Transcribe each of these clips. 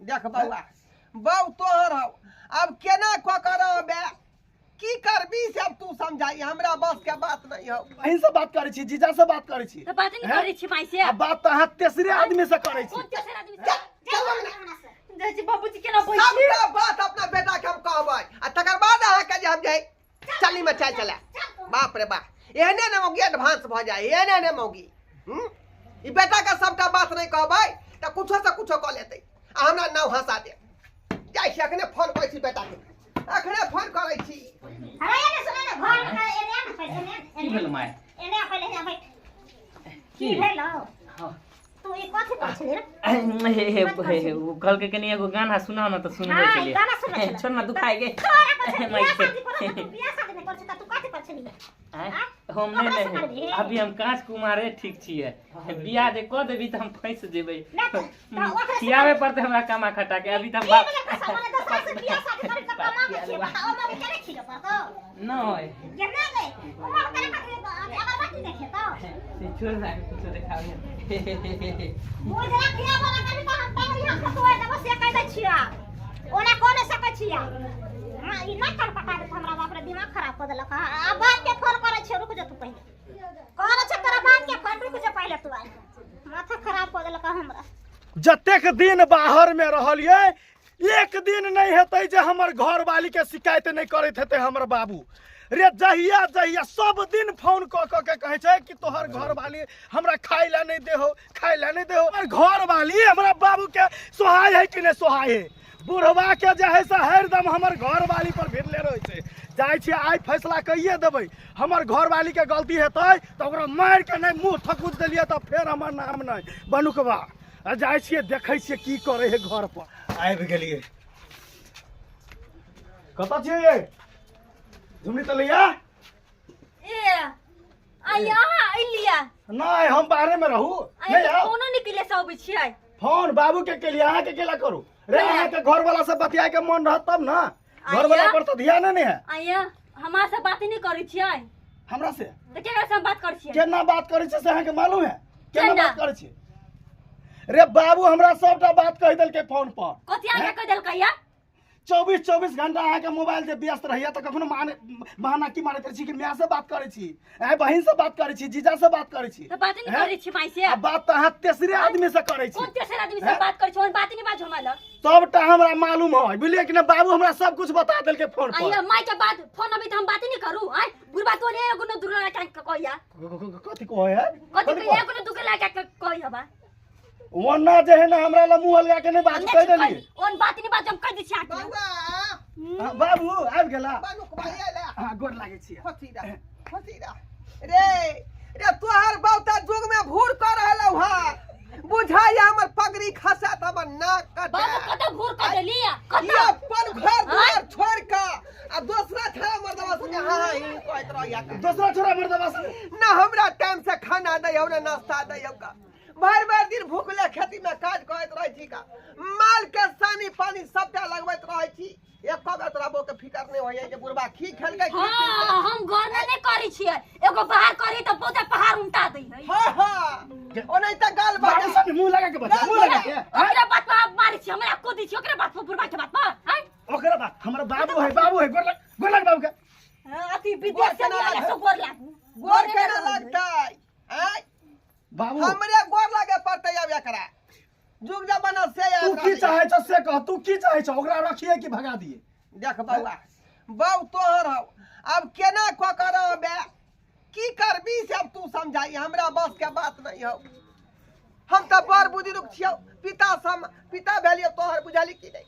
देख बौआ, बौ तोहर हौ, आब केना कऽ कऽ रहबे, की करबी से अब तू समझाई, हमरा बस के बात नहीं हौ। बहिन से बात करै छी, जीजा से बात करै छी। तऽ बात नहीं हैं? करै छी माय से। आ बात तऽ अहाँ तेसरे आदमी से करै छी। कोन तेसर आदमी से? चल चल अंगना। जाइ छी बाबूजी केना बैठ छी। सबटा बात अपना बेटा के हम कहबै आ तकर बाद अहाँ के जे हम जाइ चली में चल चला। बाप रे बाप, एहने ने मौगी एडवांस भऽ जाय, एहने ने मौगी। ई बेटा के सबटा बात नहीं कहबै तऽ कुछो से कुछो कऽ लेतै आ हमरा नाव हंसा दे। जाइ छी अखने फोन करै छी बेटा के, अखने फोन करै छी। अरे एने सुन ने, घर में एने आ ना पहिले, एने की भेल माय? एने आ पहिले, यहाँ बैठ। की भेल हौ? हाँ। तू ई कथी पर छली रे? हे हे हे हे, ओ कहलकै कनि एगो गाना सुनाउ ने तऽ सुनबै हाँ, छलियै। गाना सुनबै छलै। छोड़ ना, दुखाइ गे। तोरा पर छली, माय बियाह से। शादी करऽ तू बियाह शादी नहि करै छी तऽ तू कथी पर छली? आँय? आँय? हम नहि ककरा नहि से करबिही? अभी हम काँच कुमारे ठीक छियै, बियाह जे कऽ देबी तऽ हम फँसि जेबै। नहि तऽ ओकरा से खियाबे पड़तै हमरा कमा खटा के। अभी तऽ हम की बाप भेलै पैसा? मने दोसरा से बियाह शादी करबी तऽ कमा के खिएबऽ, तऽ ओमे भी केना खिएबऽ पड़तौ? नहि। गे नहि गे, ओमे केना खिएबऽ? अगरबत्ती देखेतौ? से छोड़ ना, कुछो देखाबे। बुझला खियाबऽ ला करबी तऽ हम तोहर यहाँ खतुआ देबो से कहि दै छियौ। ओना कऽ नहि सकै छियै। हाँ, ई नहि कान पका देत हमरा, बाप रे दिमाग खराब कऽ देलक। हाँ, आ बाप के फोन करै छियौ, रुक जो तू पहिले। करै छियौ तोरा बाप के फोन, रुक जो पहिले तू आइ। माथा खराब कऽ देलक हमरा। जतेक दिन बाहर में रहलियै एक दिन नहीं हेतै जे हमर घरवाली के शिकायत नहीं करैत हेतै हमर बाबू रे। जहिया जहिया सब दिन फोन कऽ कऽ के कहै छै कि तोहर घरवाली हमरा खाय लए नहीं देहो, खाय लए नहीं देहो। हमर घरवाली हमरा बाबू के सोहाय है कि नहीं सोहाय है? बुढ़वा के जे है से हरदम हमर घरवाली पर भिड़ले रहै छै। जाइ छियै आइ फैसला कहिए देबै, हमर घरवाली के गलती हेतै तऽ ओकरा मारि के नहि मुँह थकुच देलियै तऽ फेर हमर नाम नहि बनुकबा। आ जाइ छियै देखै छियै की करै है घर पर। आबि गेलियै। कतऽ छियै यै? झुमरी तलैया? ए आइ अहाँ अइलियै? नहि, हम बाहरे में रहू। आइ नहि आउ। फोनो नहि केलियै से अबै छियै। फोन बाबू के केलियै, अहाँ के केला करू रे? नहि। अहाँ के घर वाला से बतियाए के मन रहत तब ना, घर वाला आइया। पर तो ध्यान नहीं है। आइया हमरा से बात नहीं करै छियै। हमरा से? तऽ केकरा से हम बात करै छियै? केना बात करै छियै से अहाँ के मालूम है? केना केना? बात करै छियै रे? बाबू हमरा सबटा बात कहि देलकै फोन पर। कथी अहाँके कहि देलकै या? 24-24 घंटा अहाँके मोबाइल जे व्यस्त रहैया तऽ कखनो माने बहाना की मारैत रहै छी कि माय से बात करै छी, आँय बहिन से बात करै छी, जीजा से बात करै छी। तऽ बात नहीं हैं? करै छी माय से। आ बात तऽ अहाँ तेसरे आदमी से करै छी। कोन तेसर आदमी से हैं? बात करै छी? ओहन बात नहीं बाजू हमरा लग। सबटा हमरा मालूम है, बुझलियै कि नहि? बाबू हमरा सब कुछ बता देलकै फोन पर। आइया माय के बात फोन अबै तऽ हम बात नहीं करू? आँय बुढ़बा तो ने एगो ने दुर्गा के कहैया। कथी कहै है? कथी कथी कहैया? एगो ने दुर्गा के कहैया बा। ओना जे है ना हमरा ला मुंह लगा के नहीं बात कह देली। ओन बात नहीं बात हम कह दै छी अहाँके। बौआ। हाँ, बाबू आबि गेला। बनुक भाई आइला। हाँ, गोर लागै छी। खुशी रह, खुशी रह। रे रे तोहर बहुता जुग में भूर कर रहलौ हा, बुझाइया हमर पगड़ी खसा त हमर नाक कटे। बाबू कत भूर कर देली या? कत? ई अपन घर दुआर छोड़ के आ दोसरा छोड़ा मर्दवा संगे हाँ हाँ ही कहैत रहैया का। दोसरा छोड़ा मर्दवा संगे? ना हमरा टाइम से खाना दै हौ ना नाश्ता दै हौ का, भरि भरि दिन भूखले खेती में काज करैत रहै छी का, माल के सानी पानी सबटा लगबैत रहै छी, एको बेर तोरा बहू के फिकर नहीं होइया जे बुढ़बा की खेलकै की हाँ, पीलकै। हम घर में नहीं करै छियै, एगो बाहर करी तऽ बहुते पहाड़ उल्टा दै है। हाँ हाँ, ओनाहिते गाल बाबू बजा। संगे मुंह लगा के बजा, मुंह लगा के। ओकरा बात पर आप मारै छी, हमरा को दै छी ओकरा बात पर, बुढ़बा के बात पर? आँय? ओकरा बात हमर बाबू है, बाबू है, गोर लग, गोर लग बाबू के। हाँ, अथी विदेश गोर से केना आयल लागतै? से गोर लागू। गोर केना लगतै? आँय? बाबू हमरे गोर लागे पड़तै अब एकरा, जुग जमाना से तू आबि की रहलै। चाहे छ से कह, तू की चाहे छ, ओकरा रखिए कि भगा दिए? देख बौआ, बौ तोहर हौ, आब केना कऽ कऽ रहबे, की करबी से अब तू समझाई, हमरा बस के बात नहीं हौ। हम तऽ बड़ बुजुर्ग छियौ, पिता सम पिता भेलियौ तोहर, बुझली कि नहीं?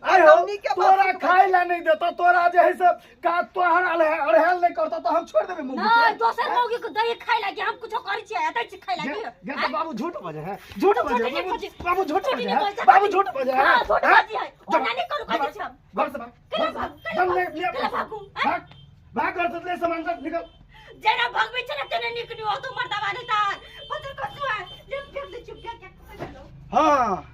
आइ हो, हमनी के बात तोरा सुनबै। खाय ला नहीं देता, तोरा जे है से का तोहर अड़हेल नहीं करता तो हम छोड़ देबे मौगी नहीं के। दोसर मौगी के दही खाय लागी हम कुछो करै छियै, एतै छी खाय लागी। गे तो बाबू झूठ बजे है, झूठ बजे है, झूठ नहीं बाबू, बजे। बाबू झूठ झूठ बजे नहीं है, बजे। बाबू झूठ बजे है। हाँ, झूठ हैं? बजे है। ओना नहीं करू, कहै छी हम। घर से भाग, केना घर से भागू, भाग। केना दम ले, भागू, ले, केना भागू, हैं? भाग, भाग घर से, ले सामान सब निकल। जेना भगबै छै ने तेना नीक नहीं होतो मर्दावा नहीं तार। पत्थर कसु है, जे फेंक दै छी, फेंक के खा लो। हाँ,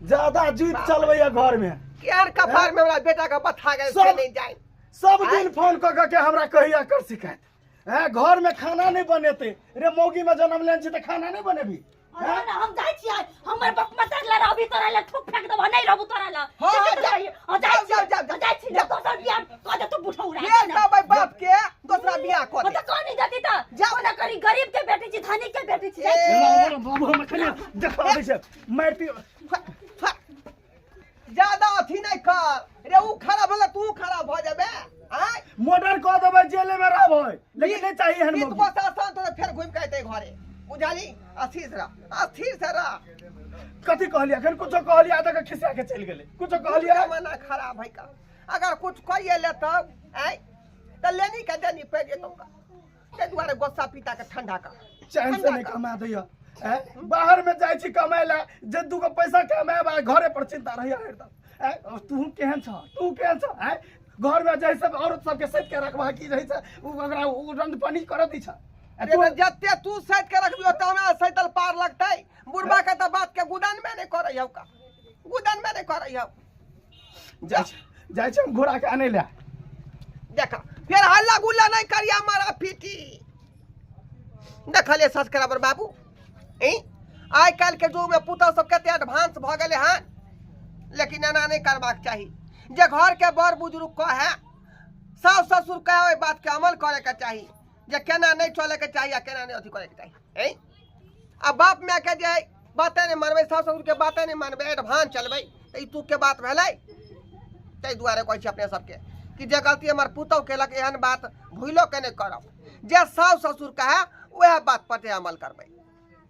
ज्यादा जूत चलबैया घर में। केहन कपार में हमरा बेटा के बथा गेल से नहीं जाए। सब दिन फोन कऽ कऽ के हमरा कहिया कर शिकायत। हैं, घर में खाना नहीं बनेते रे, मौगी में जन्म लेने छी तऽ खाना नहीं बनेबी? अरे ना हम जाइ छियै हमर बाप मत लए रहबी तोरा लए थूक फेंक देबो नहीं रहबू तोरा लए। हाँ, हाँ, देखैत जाओ। रही। हाँ, जाइ जाओ, छियै। जाओ, जाओ, जाइ छी जाओ। दोसर बियाह कऽ दे तू बुढ़ौरा भेज देबै बाप के दोसरा बियाह कऽ ओ दे तऽ कह नहीं जती तऽ जाओ। ओना करी गरीब के बेटी छी धनी के बेटी छी जाइ ए। छी। बाबू बाबू हम एखने देखा दै छै मारि ज्यादा अथी नहीं कर रे ऊ खराब भेलै तू खराब भऽ जेबे आँय मर्डर कऽ देबै जेले में रहबै लेकिन नहीं चाहिए एहन ई मौगी। तो आसान तो फेर घुमि के अयतै घरे बुझाली अस्थिर से रह अस्थिर से रह कथी कहलियै एखन कुछो कहलियै आधा के खिसिया के चलि गेलै कुछो कहलियै जमाना खराब है का अगर कुछ कहिए ले तब आँय तऽ लेनी के देनी पड़ि जेतौ का ताहि दुआरे गोस्सा पीता के ठंडा कर। चैन से नहीं कमा दैया ऐं? बाहर में जाइ छी कमाए ला जे दूगो पैसा कमाएब आ घरे पर चिंता रहैया हरदम ऐं? और तू केहन छ तू केहन छ ऐं? घर में जैसे औरत सबके सैत के रखबा की रहै छै उ ओकरा उ रंधपनी करऽ दै छ आ अरे तू तऽ जते तू सैत के रखबी ओते हमरा सैतल पार लगतै। बुढ़बा के तऽ बात के गुदन में नहीं करै हौ का, गुदन में नहीं करै हौ। जाइ छी जाइ छी हम घोड़ा के आनै ला। देखा फेर हल्ला गुल्ला नहीं करिया मारा पीटी। देखलिए सब्सक्राइबर बाबू ई आइ काल्हि के युग में पुतहु सब कते एडवांस भऽ गेलै हन, लेकिन एना नहीं करबाक चाही। जे घर के बड़ बुजुर्ग कहे सास ससुर कहे ओहि बात के अमल करे के चाही, जे केना नहीं चले के चाही आ केना नहीं अथी करे के चाही। ई आ बाप माय के जे बाते नहीं मानबै, सास ससुर के बाते नहीं मानबै, एडवांस चलबै तऽ ई तुक के बात भेलै। ताहि दुआरे कहै छी अपने सबके कि जे गलती हमर पुतहु केलक एहन बात भूलो के नहीं करब, जे सास ससुर कहे वएह बात पर अमल करबै।